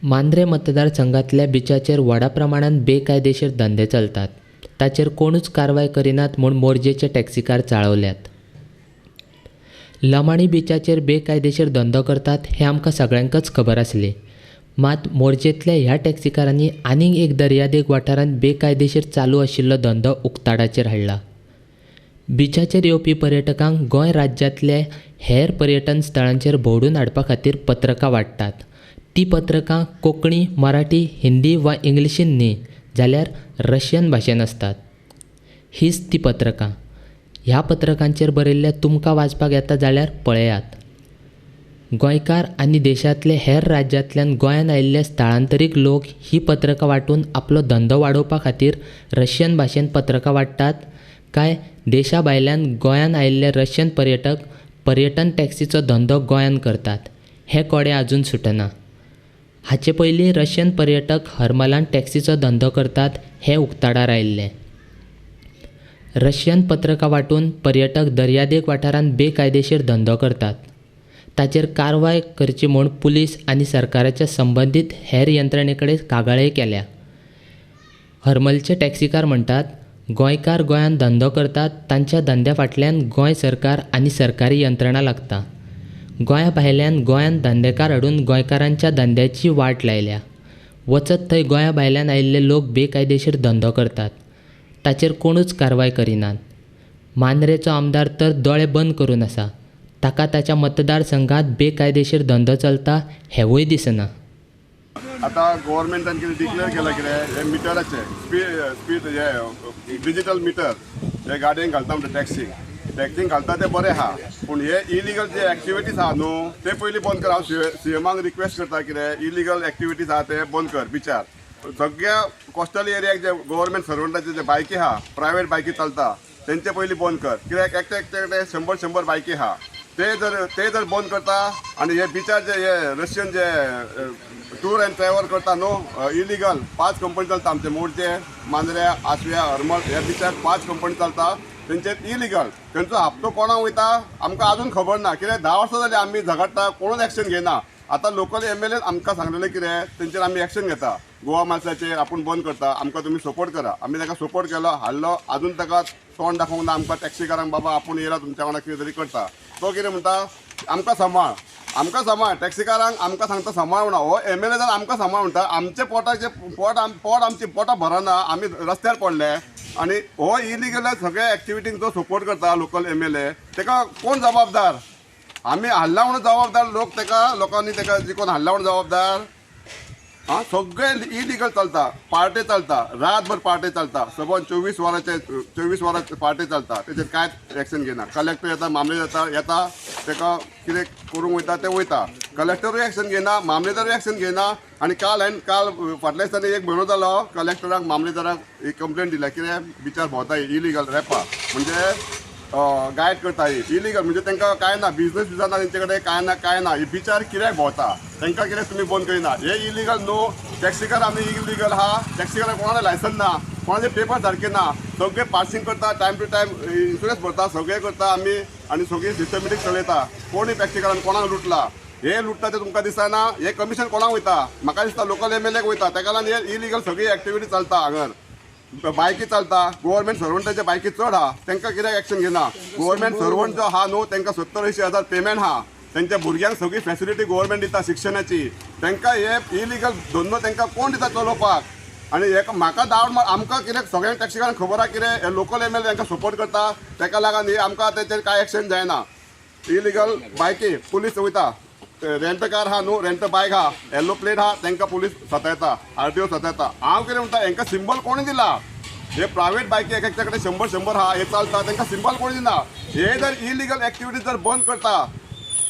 मांद्रें मतदारसंघांतल्या बिचाचेर व्हडा प्रमाणांत बेकायदेशीर धंदे चलतात. ताचेर कोणूच कारवाय करिनात म्हूण मोरजेचे टॅक्सीकार चाळवल्यात. लमाणी बिचाचेर बेकायदेशीर धंदो करतात हें आमकां सगळ्यांकच खबर आसलें. मात मोरजेंतल्या ह्या टॅक्सीकारांनी आनीक एक दर्यादेग वाठारांत बेकायदेशीर चालू आशिल्लो धंदो उक्ताडाचेर हाडला. बिचाचेर येवपी पर्यटकांक गोंय राज्यांतले हेर पर्यटन स्थळांचेर भोंवडून हाडपा खातीर पत्रकां वांट्टात. तीं पत्रकां कोंकणी, मराठी, हिंदी वा इंग्लिशींत न्ही जाल्यार रशियन भाशेंत आसतात. हीच तीं पत्रकां. ह्या पत्रकांचेर बरयल्लें तुमकां वाचपाक येता जाल्यार पळयात. गोंयकार आनी देशांतले हेर राज्यांतल्यान गोंयांत आयिल्ले स्थळांतरीत लोक हीं पत्रकां वांटून आपलो धंदो वाडोवपा खातीर रशियन भाशेंत पत्रकां वांट्टात काय देशा भायल्यान गोंयांत आयिल्ले रशियन पर्यटक पर्यटन टॅक्सीचो धंदो गोंयांत करतात हें कोडें आजून सुटना. हाचे पयलीं रशियन पर्यटक हरमलांत टॅक्सीचो धंदो करतात हें उक्ताडार आयिल्लें. रशियन पत्रकां वांटून पर्यटक दर्यादेग वाठारांत बेकायदेशीर धंदो करतात. ताचेर कारवाय करची म्हूण पुलीस आनी सरकाराच्या संबंदीत हेर यंत्रणे कडेन कागाळय केल्या. हरमलचे टॅक्सीकार म्हणटात, गोंयकार गोंयांत धंदो करतात तांच्या धंद्या फाटल्यान गोंय सरकार आनी सरकारी यंत्रणा लागता. गोंया भायल्यान गोंयांत धंदेकार हाडून गोंयकारांच्या धंद्याची वाट लायल्या. वचत थंय गोंया भायल्यान आयिल्ले लोक बेकायदेशीर धंदो करतात. ताचेर कोणूच कारवाय करिनात. मांद्रेचो आमदार तर दोळे बंद करून आसा. ताका ताच्या मतदारसंघांत बेकायदेशीर धंदो चलता हेंवूय दिसना. आतां गव्हर्मेंटान कितें डिक्लेअर केलां कितें हें मिटराचें स्पीड हे डिजीटल मिटर हे गाडयेंक घालता म्हणटा टॅक्सींक टॅक्सींक घालता तें बरें आहा, पूण हे इलिगल जे एक्टिविटीज आहा न्हू ते पयलीं बंद कर. हांव सीएमाक रिक्वेस्ट करता कितें इलिगल एक्टिविटीज आहा ते बंद कर. बिचार सगळ्या कोस्टल एरियाक जे गव्हर्मेंट सर्वंटाचे जे बायकी आहा, प्रायवेट बायकी चलता तेंचे पयलीं बंद कर. कित्याक एकटे एकटे शंबर शंबर बायकी आहा ते जर बंद करता आनी हे बिचार जे हे Russian J tour and travel करता न्हू इलिगल 5 कंपनी चलता आमचे मोरजे, मांद्र्या, आसव्या, हरमल ह्या बिचार 5 कंपनी चलता तेंचे इलिगल. तेंचो हप्तो कोणाक वयता आमकां आजून खबर ना. कित्याक 10 वर्सां जालीं आमी झगडटा, कोणूच एक्शन घेयना. आतां लोकल एम एल एन आमकां सांगलेलें कितें तेंचेर आमी एक्शन घेता, गोवा माल्साचेर आपूण बंद करता, आमकां तुमी सपोर्ट करा. आमी ताका सपोर्ट केलो, हाडलो, आजून ताका तोंड दाखोवंक ना आमकां टॅक्सीकारांक, बाबा आपूण येयला तुमच्या वांगडा कितें तरी करता. तो कितें म्हणटा आमकां सांबाळ, आमकां सांबाळ, टॅक्सीकारांक आमकां सांगता सांबाळ म्हणा. हो एम एल ए जर आमकां सांबाळ म्हणटा, आमचे पोटाचे पोट पोट आमची पोटां भरना, आमी रस्त्यार पडले. आनी हो इलिगल सगळ्या एक्टिविटींक जो सपोर्ट करता लोकल एम एल ए ताका कोण जबाबदार? आमी हाडला म्हणून जबाबदार लोक ताका, लोकांनी ताका जिखून हाडला म्हणून जबाबदार. आं, सगळें इलिगल चलता, पार्टे चलता, रातभर पार्टे चलता, सबंद 24 वरांचे 24 वरां पार्टे चलता, तेचेर कांयच एक्शन घेना. कलेक्टर येता, मामलेदार येता, ताका कितें करूंक वयता तें वयता, कलेक्टरूय एक्शन घेना, मामलेदारूय एक्शन घेना. आनी काल हांवें काल फाटल्या दिसांनी एक म्हयनो जालो कलेक्टराक मामलेदाराक एक कंप्लेन दिल्या कितें बिचार भोंवता इलिगल रेपा म्हणजे गायड करता इलिगल, म्हणजे तांकां कांय ना, बिजनस सुद्दां ना तेंचे कडेन, कांय ना कांय ना. ही बिचार कित्याक भोंवता तांकां कितें तुमी बंद करिना? हे इलिगल न्हू, टॅक्सीकार आमी इलिगल आहा, टॅक्सीकाराक कोणाले लायसन ना, कोणाचे पेपर सारके ना, सगळे पासिंग करता, टायम टू टायम इन्शुरन्स भरता, सगळें करता आमी आनी सगळीं सिस्टमेटीक चलयता. कोणूय टॅक्सीकारान कोणाक लुटला, हे लुटता ते तुमकां दिसना? हे कमिशन कोणाक वयता? म्हाका दिसता लोकल एम एल एक वयता, ताका लागून हे इलिगल सगळी एक्टिविटी चलता. हांगर बायकी चलता, गव्हर्मेंट सर्वंटाचे बायकी चड आहा, तांकां कित्याक एक्शन घेना? गव्हर्मेंट सर्वंट जो आहा न्हू तांकां 70-80 हजार पेमेंट आहा, तेंच्या भुरग्यांक सगळी फेसिलिटी गव्हर्मेंट दिता शिक्षणाची, तांकां हे इलिगल धंदो तांकां कोण दिता चलोवपाक? आनी हे म्हाका डावट, आमकां कितें सगळ्यांक टॅक्सीकारांक खबर आहा कितें हे लोकल एम एल तांकां सपोर्ट करता, ताका लागून हे आमकां तेचेर कांय एक्शन जायना. इलिगल बायकी पुलीस वयता, रेंट कार आहा न्हू, रेंट बायक आहा, येल्लो प्लेट आहा, तांकां पुलीस सतायता, आर टी ओ सतायता. हांव कितें म्हणटा, हांकां सिंबल कोणी दिला? हे प्रायवेट बायकी एक एकट्या कडेन 100 100 आहा, हे चलता, तांकां सिंबल कोणी दिना? हे जर इलिगल एक्टिविटी जर बंद करता,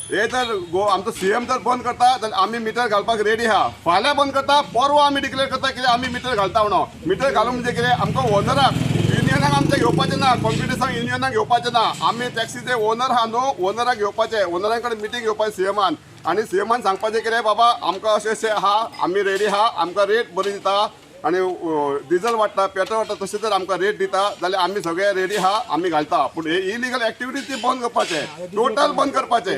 हे जर आमचो सी एम जर बंद करता जाल्यार आमी मिटर घालपाक रेडी आहा. फाल्यां बंद करता, परवां आमी डिक्लेअर करता कितें आमी मिटर घालता म्हणून. मिटर घालून म्हणजे कितें आमकां ओनराक युनियनाक आमचें घेवपाचें ना, कॉम्पिटिशन युनियनाक घेवपाचें ना. आमी टॅक्सीचे ओनर आहा न्हू, ओनराक घेवपाचें, ओनरा कडेन मिटींग घेवपाचें सी एमान, आनी सी एमान सांगपाचें कितें बाबा आमकां अशें अशें आहा, आमी रेडी आहा, आमकां रेट बरी दिता आनी डिजल वाडटा, पेट्रोल वाडटा, तशें जर आमकां रेट दिता जाल्यार आमी सगळे रेडी आहा, आमी घालता. पूण हे इलिगल एक्टिविटीज ती बंद करपाचें, टोटल बंद करपाचें.